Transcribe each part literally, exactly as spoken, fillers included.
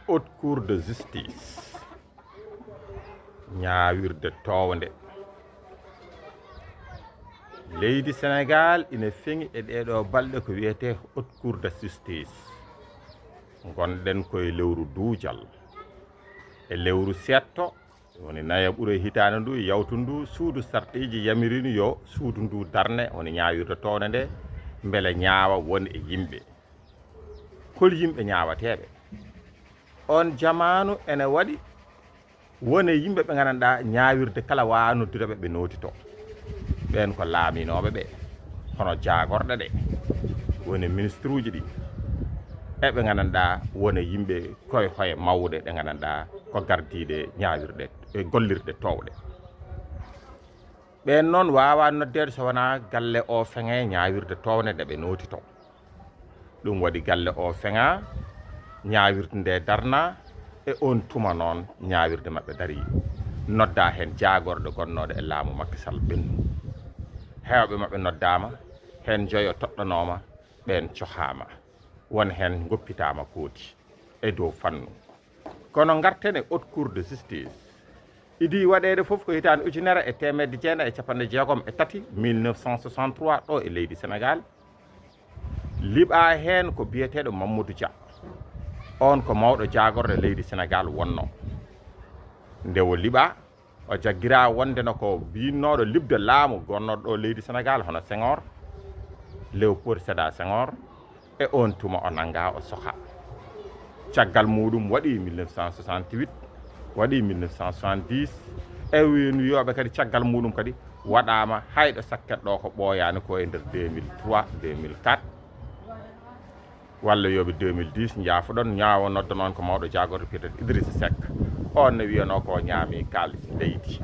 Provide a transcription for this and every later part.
Haute Cour de Justice, ñaawirde toownde. Leydi Senegaal ina feŋi e ɗeeɗoo balɗe ko wiyetee Haute Cour de Justice. Ngonɗen ko e lewru duujal, e lewru seetto, woni nayaɓuru e hitaande ndu, yawtu ndu suudu sarɗiiji yamiriinu yo suudu ndu darne, woni ñaawirde toownde nde, mbele ñaawa won e yimɓe. Hol yimɓe ñaawateeɓe? Oon jamaanu ene waɗi won e yimɓe ɓe nganndanɗaa ñaawirde kala waawaa noddude ɓe, ɓe nootitoo. Ɓeen ko laaminooɓe ɓe, hono jaagorɗe ɗe, woni ministruuji ɗi, e ɓe nganndanɗaa won e yimɓe koye hoye mawɗe ɗe nganndanɗaa ko gardiiɗe ñaawirɗe e gollirɗe toowɗe. Ɓeen noon waawaa noddeede so wonaa galle o feŋe ñaawirde toownde nde ɓe nootitoo. Ɗum waɗi galle o feŋa, ñaawirde nde darna, e oon tuma noon ñaawirde maɓɓe darii. Noddaa heen jaagorɗe gonnooɗe e laamu Macky Sall ɓennu. Heewɓe maɓɓe noddaama, heen njoyo toɗɗanooma, ɓeen cohaama. Won heen ngoppitaama kooti e dow fannu. Kono ngarten e Haute Cour de Justice. Idii waɗeede fof ko hitaande ujunere e teemedde jeenayi e capanɗe jeegom e tati, mille neuf cent soixante-trois, ɗo e leydi Senegaal. Liɓaa heen ko biyeteeɗo Mamadou Dia. Oon ko mawɗo jaagorɗe leydi Senegaal wonnoo. Nde o liɓaa, o jaggiraa wonde no ko binnooɗo liɓde laamu gonnooɗo ɗo leydi Senegaal, hono Senghor, Léopold Sédar Senghor, e oon tuma o nanngaa, o sohaa. Caggal muuɗum waɗi mille neuf cent soixante-huit, waɗi mille neuf cent soixante-dix, e wiyooɓe kadi caggal muuɗum kadi waɗaama hayɗo sakket ɗo ko ɓooyaani ko e nder deux mille trois, deux mille quatre, walla wiyooɓe deux mille dix, njaafoɗon, ñaawo nodda noon ko mawɗo jaagorɗe biyeteeɗo Idrissa Seck. Oon ne wiyanoo ko ñaami kaalis leydi.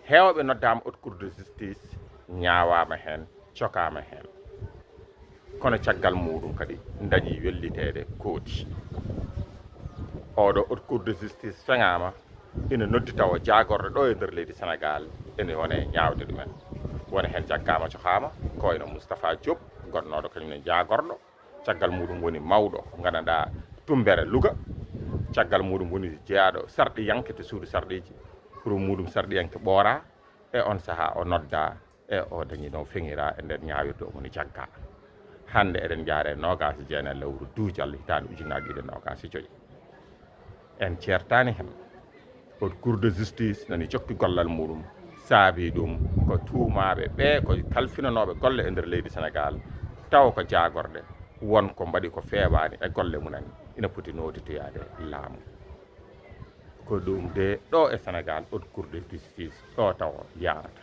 Heewɓe noddaama Haute Cour de Justice, ñaawaama heen, cokaama heen. Kono caggal muuɗum kadi dañi welliteede kooti. Oɗo Haute Cour de Justice feŋaama, ina noddi tawa jaagorɗe ɗo e nder leydi Senegaal ene wone ñaawde ɗumen. Wone heen jaggaama cokaama, ko wayno Moustapha Diop, gonnooɗo kañum ne jaagorɗo. Caggal muuɗum woni mawɗo, nganndanɗaa, Tumbere Louga. Caggal muuɗum woni jeyaaɗo sarɗiyanke to suudu sarɗiiji, pour muuɗum sarɗiyanke ɓooraa. E oon sahaa o noddaa, e o dañi no feŋiraa e nder ñaawirde o woni jaggaa. Hannde eɗen njaare noogaas e jeenayi lewru duujal hitaande ujunaaji ɗiɗi e noogaas e joy. En ceertaani heen. Haute Cour de Justice nani jokki gollal muuɗum. Saabii ɗum ko tuumaaɓe ɓe ko kalfinanooɓe golle e nder leydi Senegaal, tawa ko jaagorɗe, won ko mbaɗi ko feewaani e golle mumen, ina poti nootitoyaade laamu. Ko ɗum de ɗo e Senegaal, Haute Cour de Justice ɗo tawa yaarata.